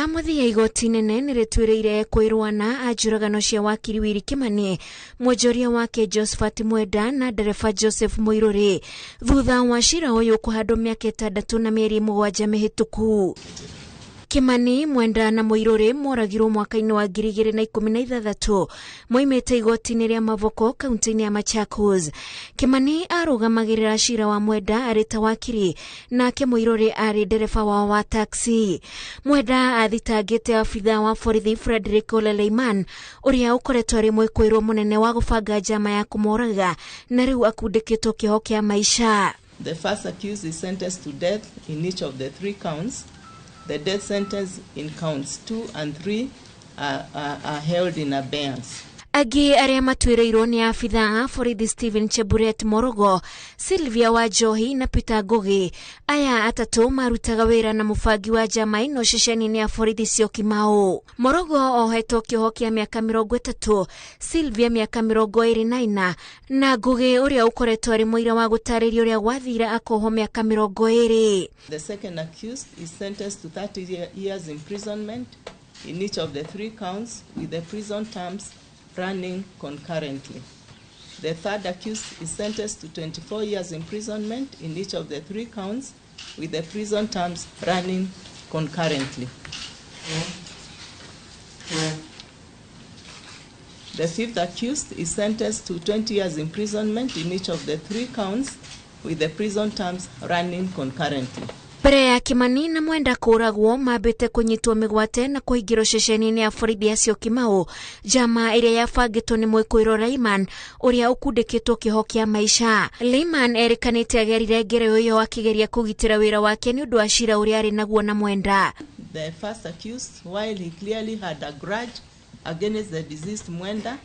Rĩa mũthia, igoti inene nĩ rĩtuĩrĩire kwĩrwana a njũragano cia wakiri Willy Kimani, mwonjoria wake Josephat Mwenda na ndereba Joseph Muiruri, thutha wa cira ũyũ kũhandwo mĩaka 6 na mĩeri 7 mĩhĩtũku. Kimani, Mwenda na Muiruri moragirwo mwaka-inĩ wa 2016 moimĩte igoti-inĩ rĩa Mavoko, kaunti-inĩ ya Machakos. Kimani arũgamagĩrĩra cira wa Mwenda arĩ ta wakiri, nake Muiruri arĩ ndereba wao wa taxi. Mwenda athitangĩte abithaa wa borithi Frederick Ole Leiman, ũrĩa ũkoretwo arĩ mwĩkũĩrwo mũnene wa gũbanga njama ya kũmoraga, na rĩu akundĩkĩtwo kĩoho kĩa maica. The first accused is sentenced to death in each of the three counts. The death sentence in counts 2 and 3 are held in abeyance. Angĩ arĩa matuĩrĩirwo nĩ abithaa a borithi Stephen Cheburet Morogo, Sylvia Wanjohi na Peter Ngugi. Aya atatũ marutaga wĩra na mũbangi wa njama ĩno ceceni-inĩ ya borithi Syokimau. Morogo ohetwo kĩoho kĩa mĩaka 30, Sylvia mĩaka 24, na Ngugi, ũrĩa ũkoretwo arĩ mũira wa gũtarĩria ũrĩa gwathire, akohwo mĩaka 20. The second accused is sentenced to 30 years imprisonment in each of the three counts, with the prison terms running concurrently. The third accused is sentenced to 24 years imprisonment in each of the three counts, with the prison terms running concurrently. The fifth accused is sentenced to 20 years imprisonment in each of the three counts, with the prison terms running concurrently. Mbere ya Kimani na Mwenda kũragwo, mambĩte kũnyitwo mĩgwate na kũhingĩrwo ceceni-inĩ ya borithi ya Syokimau, njama ĩrĩa yabangĩtwo nĩ mwĩkũĩrwo Laiman, ũrĩa ũkundĩkĩtwo kĩoho kĩa maica. Laiman erĩkanĩte agerire ngero ĩyo akĩgeria kũgitĩra wĩra wake nĩ ũndũ wa cira ũrĩa arĩ naguo na Mwenda. The first accused, while he clearly had a grudge against the deceased Mwenda,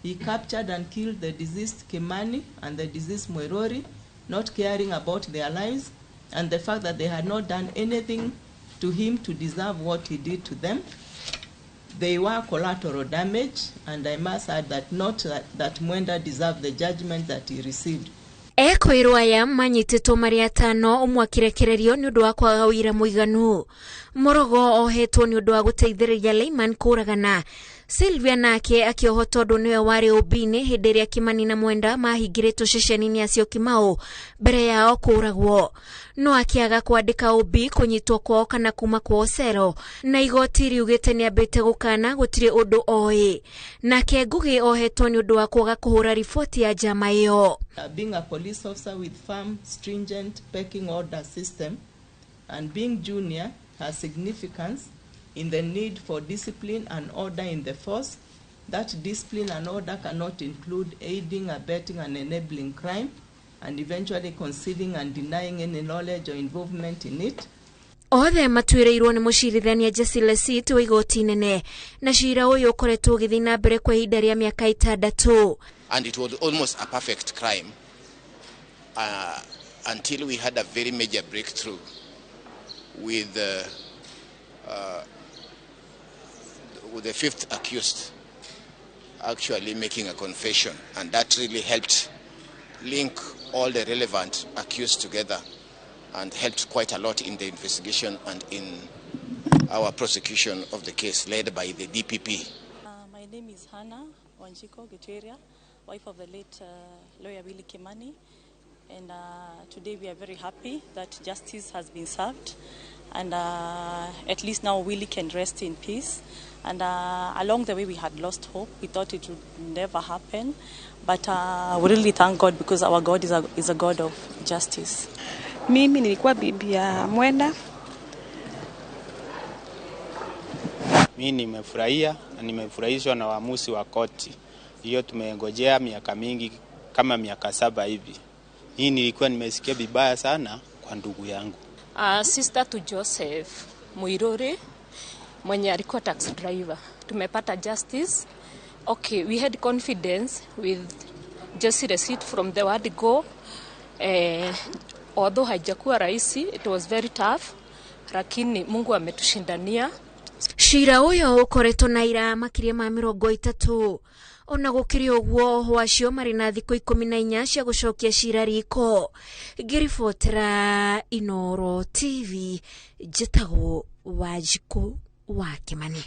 he captured and killed the deceased Kimani and the deceased Muiruri, not caring about their lives and the fact that they had not done anything to him to deserve what he did to them. They were collateral damage, and I must add that not that Mwenda deserved the judgment that he received. Ekwĩrwo aya manyitĩtwo marĩ atano, ũmwe akĩrekererio nĩ ũndũ wa kwaga ũira mũiganu. Morogo ohetwo nĩ ũndũ wa gũteithĩrĩria Laiman kũragana. Sylvia nake akĩohwo tondũ nĩwe warĩ ũmbi-inĩ hĩndĩ ĩrĩa Kimani na Mwenda mahingĩrĩtwo ceceni-inĩ ya Syokimau mbere yao kũragwo, no akĩaga kwandĩka ũmbi kũnyitwo kwao kana kuma kwao cero, na igoti riugĩte nĩambĩte gũkana gũtirĩ ũndũ oĩ. Nake Ngugi ohetwo nĩ ũndũ wa kwaga kũhũra riboti ya njama ĩyo. Being a police officer with firm, stringent pecking order system and being junior has significance in the need for discipline and order in the force. That discipline and order cannot include aiding, abetting, and enabling crime, and eventually concealing and denying any knowledge or involvement in it. Othe matuĩrĩirwo nĩ mũcirithania Jesse Lesit wa igoti inene, na cira ũyũ ũkoretwo ũgĩthiĩ na mbere kwa ihinda rĩa mĩaka 6. And it was almost a perfect crime until we had a very major breakthrough with the fifth accused actually making a confession, and that really helped link all the relevant accused together and helped quite a lot in the investigation and in our prosecution of the case led by the DPP. My name is Hannah Wanjiku Gituria, wife of the late lawyer Willie Kimani. And today we are very happy that justice has been served. And at least now Willie can rest in peace. And along the way we had lost hope. We thought it would never happen. But we really thank God because our God is a God of justice. Mimi nilikuwa bibi ya Mwenda. Mi nimefurahia na nimefurahishwa na uamuzi wa koti. Hiyo tumengojea miaka mingi kama miaka 7 hivi. Hii nilikuwa nimesikia vibaya sana kwa ndugu yangu. Sister to Joseph Muiruri mwenye alikuwa taxi driver. Tumepata justice. Okay, we had confidence with Jesse Lesit from the word go. Although haijakuwa rahisi, it was very tough, lakini Mungu ametushindania. Cira ũyũ ũkoretwo na ira makĩria ma 30. Ona gũkĩrĩ ũguo, ohwo acio marĩ na thikũ 14 cia gũcokia cira riko. Ngĩribotera Inooro TV, njĩtagwo Wanjikũ wa Kimani.